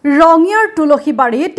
ৰঙিয়াৰ তুলসীবাৰীত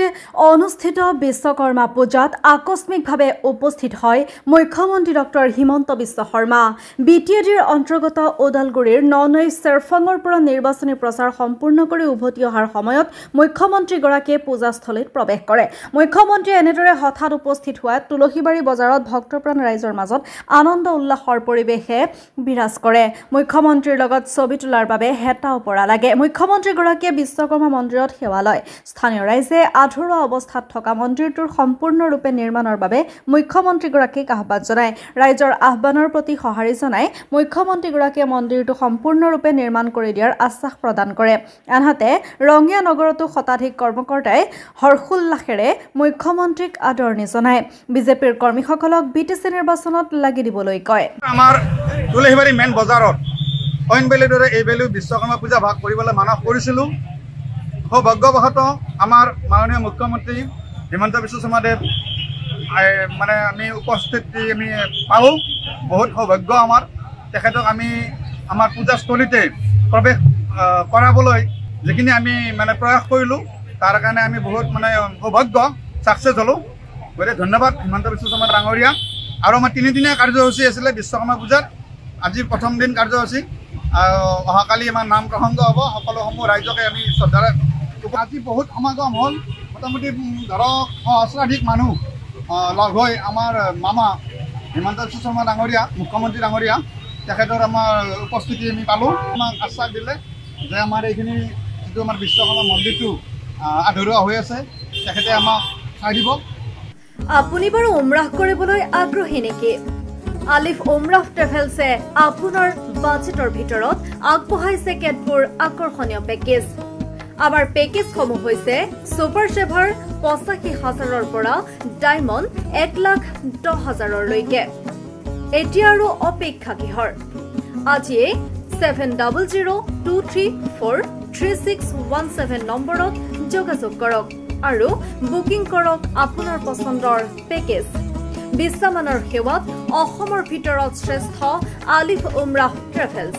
অনুষ্ঠিত বিশ্বকৰ্মা পূজাত আকস্মিকভাৱে উপস্থিত হয় মুখ্যমন্ত্ৰী ডক্টৰ হিমন্ত বিশ্ব শৰ্মা। বিটিএডিৰ অন্তৰ্গত ওদালগুৰিৰ ননৈ চেৰফাঙৰ পৰা নিৰ্বাচনী প্ৰচাৰ সম্পূৰ্ণ কৰি উভতি অহাৰ সময়ত মুখ্যমন্ত্ৰীগৰাকীয়ে পূজাস্থলীত প্ৰৱেশ কৰে। মুখ্যমন্ত্ৰীয়ে এনেদৰে হঠাৎ উপস্থিত হোৱাত তুলসীবাৰী বজাৰত ভক্তপ্ৰাণ ৰাইজৰ মাজত আনন্দ উল্লাসৰ পৰিৱেশে বিৰাজ কৰে। মুখ্যমন্ত্ৰীৰ লগত ছবি তোলাৰ বাবে হেতাও পৰা লাগে। মুখ্যমন্ত্ৰীগৰাকীয়ে বিশ্বকৰ্মা মন্দিৰত সেৱা লয়। স্থানীয় ৰাইজে আধৰুৱা অৱস্থাত থকা মন্দিৰটোৰ সম্পূৰ্ণৰূপে নিৰ্মাণৰ বাবে মুখ্যমন্ত্ৰীগৰাকীক আহ্বান জনায়। ৰাইজৰ আহ্বানৰ প্ৰতি সঁহাৰি জনাই মুখ্যমন্ত্ৰীগৰাকীয়ে মন্দিৰটো সম্পূৰ্ণৰূপে নিৰ্মাণ কৰি দিয়াৰ আশ্বাস প্ৰদান কৰে। আনহাতে ৰঙিয়া নগৰতো শতাধিক কৰ্মকৰ্তাই হৰ্ষোল্লাসেৰে মুখ্যমন্ত্ৰীক আদৰণি জনায়। বিজেপিৰ কৰ্মীসকলক বিটিচি নিৰ্বাচনত লাগি দিবলৈ কয়। আমাৰ তুলসীবাৰী মেইন বজাৰত অইন বেলিৰ দৰে এই বেলিও বিশ্বকৰ্মা পূজা ভাগ কৰিবলৈ মানস কৰিছিলোঁ। সৌভাগ্যবশতঃ আমাৰ মাননীয় মুখ্যমন্ত্ৰী হিমন্ত বিশ্ব শৰ্মাদেৱ মানে আমি উপস্থিতি আমি পালোঁ, বহুত সৌভাগ্য আমাৰ। তেখেতক আমি আমাৰ পূজাস্থলীতে প্ৰৱেশ কৰাবলৈ যিখিনি আমি মানে প্ৰয়াস কৰিলোঁ, তাৰ কাৰণে আমি বহুত মানে সৌভাগ্য ছাকচেছ হ'লোঁ। গতিকে ধন্যবাদ হিমন্ত বিশ্ব শৰ্মা ডাঙৰীয়া। আৰু আমাৰ তিনিদিনীয়া কাৰ্যসূচী আছিলে বিশ্বকৰ্মা পূজাত, আজি প্ৰথম দিন কাৰ্যসূচী। অহাকালি আমাৰ নাম প্ৰসংগ হ'ব। সকলোসমূহ ৰাইজকে আমি শ্ৰদ্ধাৰে আজি বহুত সমাগম হ'ল। মোটামুটি ধৰক সহস্ৰাধিক মানুহ লগ হৈ আমাৰ মামা হিমন্ত বিশ্ব শৰ্মা ডাঙৰীয়া, মুখ্যমন্ত্ৰী ডাঙৰীয়া, তেখেতৰ আমাৰ উপস্থিতি আমি পালোঁ। আমাক আশ্বাস দিলে যে আমাৰ এইখিনি যিটো আমাৰ বিশ্বকৰ্মা মন্দিৰটো আধৰুৱা হৈ আছে, তেখেতে আমাক চাই দিব। আপুনি বাৰু উমৰাহ কৰিবলৈ আগ্ৰহী নেকি? আলিফ উমৰাহ ট্ৰেভেলছে আপোনাৰ বাজেটৰ ভিতৰত আগবঢ়াইছে কেতবোৰ আকৰ্ষণীয় পেকেজ। আমাৰ পেকেজসমূহ হৈছে ছুপাৰ ছেভাৰ ৮৫ হাজাৰৰ পৰা ডায়মণ্ড ১,১০,০০০লৈকে। এতিয়া আৰু অপেক্ষা কিহৰ? আজিয়েই 7002343617 নম্বৰত যোগাযোগ কৰক আৰু বুকিং কৰক আপোনাৰ পচন্দৰ পেকেজ। বিশ্বমানৰ সেৱাত অসমৰ ভিতৰত শ্ৰেষ্ঠ আলিফ উমৰাহ ট্ৰেভেলছ।